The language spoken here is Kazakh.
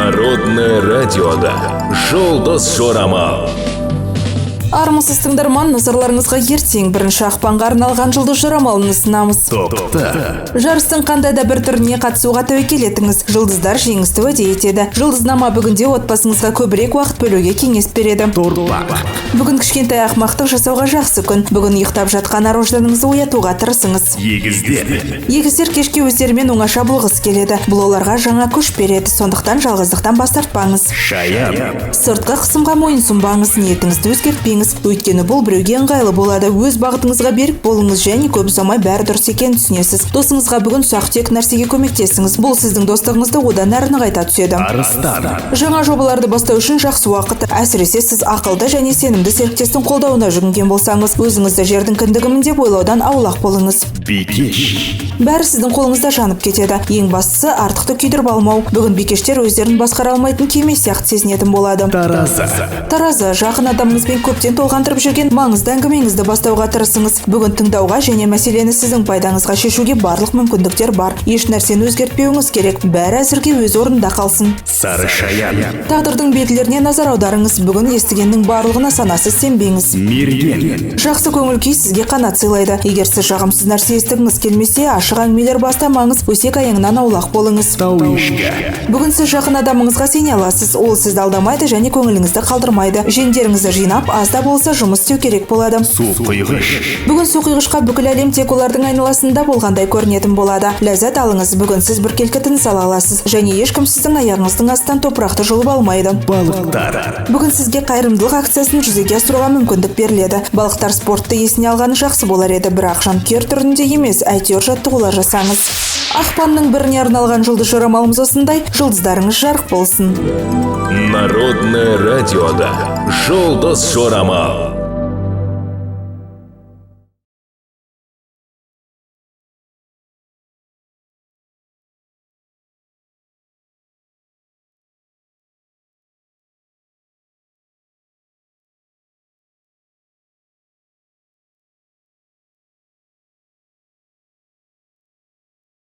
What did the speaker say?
Народное радиода «Жұлдыз жорамал». Армысыз, тыңдарман! Назарларыңызға ертең, 1 ақпанға арналған жұлдыз жорамалын ұсынамыз. Тоқты. Жарыстың қандай да бір түріне қатысуға тәуекел етіңіз. Жұлдыздар жеңісті уәде етеді. Жұлдызнама бүгінде отбасыңызға көбірек уақыт бөлуге кеңес береді. Торпақ. Бүгін кішкентай ақымақтық жасауға жақсы күн. Бүгін ұйықтап жатқан ар ожданыңызды оятуға тырысыңыз. Егіздер. Егіздер кешке өздерімен оңаша болғысы келеді. Бұл оларға жаңа күш береді, сондықтан жалғыздықтан бас тартпаңыз. Шаян. Сыртқы қысымға мойынсұнбаңыз, ниетіңізді өзгертпеңіз, өйткені бұл біреуге ыңғайлы болады. Өз бағытыңызға берік болыңыз және көп ұзамай бәрі дұрыс екенін түсінесіз. Досыңызға бүгін ұсақ түйек нәрсеге көмектесіңіз. Бұл сіздің достығыңызды одан әрі нығайта түседі. Арыстан. Жаңа жобаларды бастау үшін жақсы уақыт. Әсіресе сіз ақылды және сенімді серіктестің қолдауына жүгінген болсаңыз. Өзіңізді жердің кіндігімін деп ойлаудан аулақ болыңыз. Бикеш. Бәрі сіздің қолыңызда жанып кетеді. Ең бастысы, артықты күйдіріп алмау. Бүгін бикештер өздерін басқара алмайтын кеме сияқты сезінетін болады. Таразы. Таразы, жақын адамыңызбен көптен толғандырып жүрген маңызды әңгімеңізді бастауға тырысыңыз. Бүгін тыңдауға және мәселені сіздің пайдаңызға шешуге барлық мүмкіндіктер бар. Еш нәрсені өзгертпеуіңіз керек. Бәрі әзірге өз орнында қалсын. Сары шаян. Тағдырдың белгілеріне назар аударыңыз. Бүгін естігеннің барлығына санасыз сенбеңіз. Мерген. Жақсы көңіл күй сізге қанат сыйлайды. Егер сіз жағымсыз нәрсе естігіңіз келмесе, ашық әңгімелер бастамаңыз, өсек аяңнан аулақ болыңыз. Тау ешкі. Бүгін сіз жақын адамыңызға сене аласыз. Ол сізді алдамайды және көңіліңізді қалдырмайды. Жеңдеріңізді жинап, аз да болса жұмыс істеу керек болады. Су құйғыш. Бүгін су құйғышқа бүкіл әлем тек олардың айналасында болғандай көрінетін болады. Ләззат алыңыз. Бүгін сіз біркелкі тыныс ала аласыз және ешкім сіздің аяғыңыздың астынан топырақты жұлып алмайды. Балықтар. Бүгін сізге қайырымдылық акциясын жүзеге асыруға мүмкіндік беріледі. Балықтар спортты есіне алғаны жақсы болар еді, бірақ жанкүйер түрінде емес, әйтеуір жаттығулар жасаңыз. Ақпанның 1-іне арналған жұлдыз жорамалымыз осындай. Жұлдыздарыңыз жарық болсын! Народное радиода «Жұлдыз жорамал».